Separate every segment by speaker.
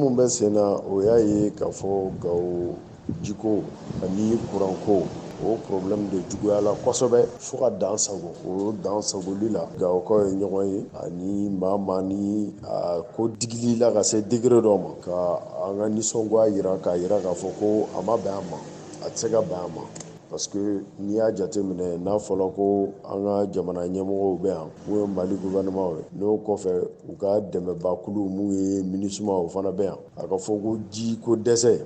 Speaker 1: Mun bɛ sen na, o y'a ye k'a fɔ Gawo jiko ani kuranko, o problème de juguyala kosɛbɛ fo ka dan sago. O dan sagoli la, Gawokaw ye ɲɔgɔn ye ani maa maa ni a ko digili la ka se degré dɔ ma, ka an ka nisɔngoya yira, k'a yira k'a fɔ ko a ma bɛn a ma, a tɛ se ka bɛn a ma, parce que n'i y'a jateminɛ, n'a fɔra ko an ka jamana ɲɛmɔgɔw bɛ yan, mun ye Mali gouvernement ye, n'o kɔfɛ u ka dɛmɛbakulu mun ye MINUSMA, o fana bɛ yan, a ka fɔ ko ji ko dɛsɛ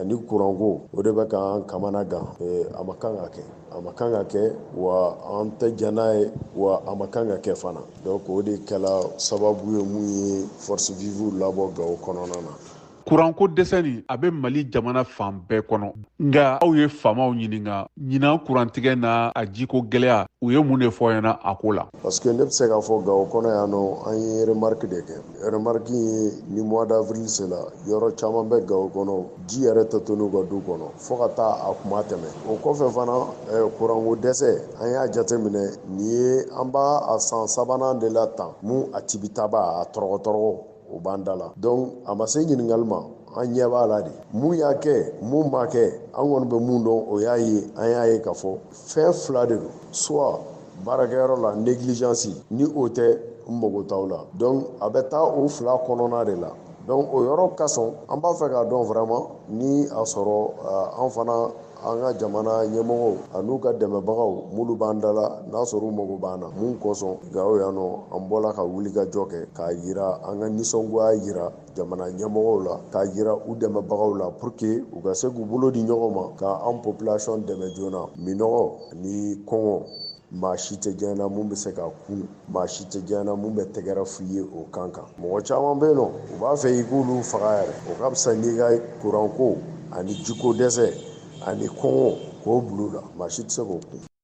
Speaker 1: ani kuranko, o de bɛ k'an kamana gan. A ma kan ka kɛ, a ma kan ka kɛ, wa an tɛ jɛn n'a ye, wa a ma kan ka kɛ fana. Donc o de kɛla sababu ye mun ye force vive labɔ Gawo kɔnɔna na.
Speaker 2: Kuranko dɛsɛ nin, a bɛ Mali jamana fan bɛɛ kɔnɔ, nka aw ye faamaw ɲininka ɲinan kurantigɛ n'a a jiko gɛlɛya, u ye mun de fɔ ɲɛna a ko la?
Speaker 1: Parce que ne bɛ se k'a fɔ Gawo kɔnɔ yan nɔ, an ye remarque de kɛ. Remarque ye, ni mois d'avril sera, yɔrɔ caman bɛ Gawo kɔnɔ, ji yɛrɛ tɛ to n'u ka du kɔnɔ fo ka taa a kuma tɛmɛ. O kɔfɛ fana, kuranko dɛsɛ, an y'a jateminɛ nin ye, an b'a a san sabanan de la tan mun a tibitaba, a tɔrɔgɔ tɔrɔgɔ, o b'an da la. Donc a ma se ɲininkali ma, an ɲɛ b'a la de. Mun y'a kɛ, mun m'a kɛ, an kɔni bɛ mun dɔn, o y'a ye, an y'a ye k'a fɔ fɛn fila de don: soit baarakɛyɔrɔ la négligence, ni o tɛ, n mago t'aw la. Donc a bɛ taa o fila kɔnɔna de la. Donc o yɔrɔ kasɔn, an b'a fɛ k'a dɔn vraiment ni a sɔrɔ an fana, an ka jamana ɲɛmɔgɔw an'u ka dɛmɛbagaw minnu b'an da la, n'a sɔrɔ u mago b'an na. Mun kosɔn Gawo yan nɔ, an bɔla ka wuli ka jɔ kɛ k'a yira, an ka nisɔngoya yira jamana ɲɛmɔgɔw la, k'a yira u dɛmɛbagaw la, pour que u ka se k'u bolo di ɲɔgɔn ma ka an population dɛmɛ joona. Minɔgɔ ni kɔngɔ, maa si tɛ diɲɛ na mun bɛ se ka kun, maa si tɛ diɲɛ na mun bɛ tɛgɛrɛ f'i ye o kan kan. Mɔgɔ caman bɛ yen nɔ, u b'a fɛ i k'olu faga yɛrɛ, o ka fisa n'i ka kuranko ani jiko dɛsɛ ani kɔngɔ k'o bil'u la. Maa si tɛ se k'o kun.